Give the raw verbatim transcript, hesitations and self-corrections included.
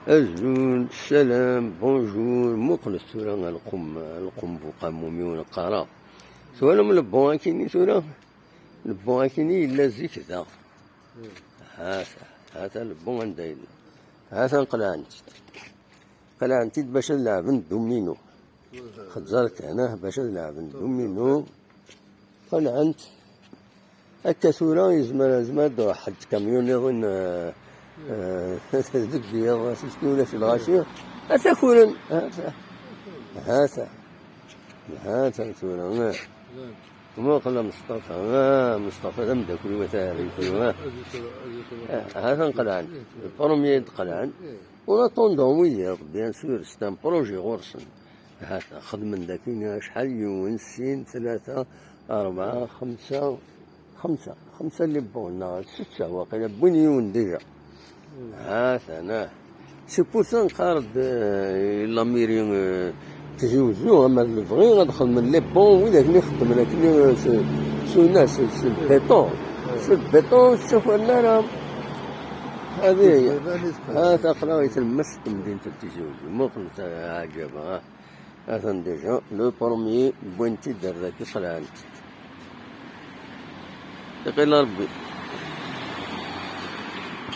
Azul, salam, bonjour, muqlet tura lqum, lqum bu qamum yiwen qqareɣ. Twalam lebon akini tura? Lebon akini yella zik da. Hata, hata lebon anda yella. Hata qelɛen-t-id. Qelɛen-t-id bac ad leɛben domino. Xezzar kan, ah, bac ad leɛben domino. Qelɛen-t. Akka tura yezmer, yezmer ad d-ruḥ ḥedd kamyun niḍen, eh, eh, deg yiḍ, ulac lɣaci. Ata kuren, ata, ata, ata tura, eh. Muqel a Mustafa, ah, Mustafa d ameddakel-iw, a taɛribt-iw, ah. Ah, ha-t-an qelɛen. Le premier d-qelɛen. En attendant wiyaḍ, bien sûr, c'est un projet ɣur-sen. Ha-t-an xedmen daki acḥal, yiwen, sin, tlata, rebɛa, xemsa, xemsa, xemsa les bons, neɣ setta waqila, wwin yiwen déjà. Ha-t-an, ah. C'est pour ça nqar-d, euh, la mairie, euh, Tizi Wezzu, ama d lebɣi ad xedmen les bons, widak mi xeddmen akken, euh, s, s, s, s le béton, s le béton, ur ssakaren ara. Hadi, ha-t aql-aɣ i tlemmast n temdint n Tizi Wezzu, muqel aɛǧab, ha. Atan déjà, le premier, wwin-t-id ar daki, qelɛen-t. Iqil Rebbi.